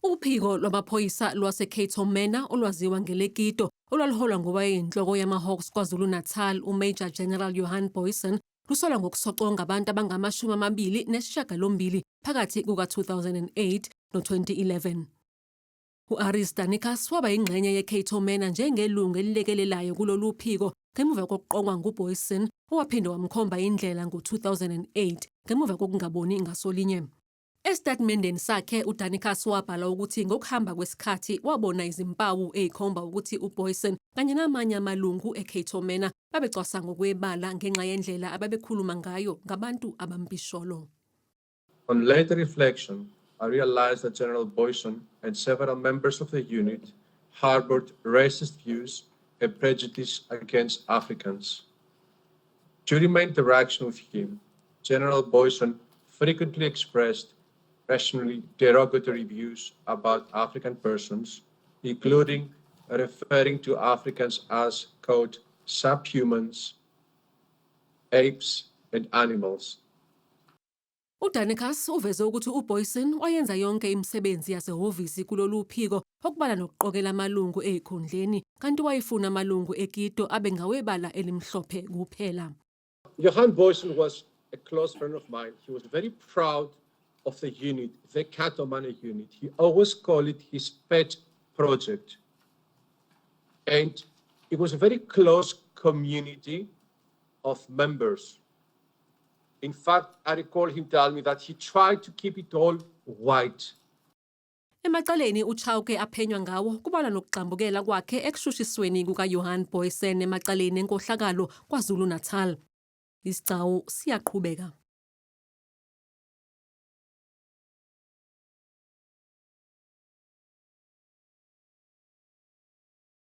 Uphiko lwamaphoyisa lwaseCato Manor, olwaziwa ngeleKito, olwaluholwa ngowayeyinhloko yama-Hawks KwaZulu-Natal uMajor General Johan Booysen, lusolwa ngokusoconga abantu abangama-28 phakathi kuka-2008 no-2011. U-Aris Danikas waba yingxenye yeCato Manor njengelungu elilekelelayo kulolu phiko ngemuva kokuqokwa nguBooysen, owaphinde wamkhomba indlela ngo-2008 ngemuva kokungaboni ngasolinye. Esitatimendeni sakhe, uDanikas wabhala ukuthi ngokuhamba kwesikhathi wabona izimpawu ezikhomba ukuthi uBooysen kanye namanye amalungu eCato Manor babecwasa ngokwebala ngenxa yendlela ababekhuluma ngayo ngabantu abampisholo. On later reflection, I realized that General Booysen and several members of the unit harbored racist views and prejudice against Africans. During my interaction with him, General Booysen frequently expressed racially derogatory views about African persons, including referring to Africans as, quote, "subhumans, apes, and animals." UDanikas uveze ukuthi uBooysen wayenza yonke imisebenzi yasehhovisi kulolu phiko, okubala nokuqokela amalungu ezikhundleni, kanti wayefuna amalungu eKito abe ngawebala elimhlophe kuphela. Johan Booysen was a close friend of mine. He was very proud of the unit, the Cato Manor unit. He always called it his pet project. And it was a very close community of members. In fact, I recall him telling me that he tried to keep it all white. Emacaleni uChauke aphenywa ngawo kubalwa nokugxambukela kwakhe ekushushisweni kukaJohan Booysen emacaleni enkohlakalo KwaZulu-Natal. Isigcawu siyaqhubeka.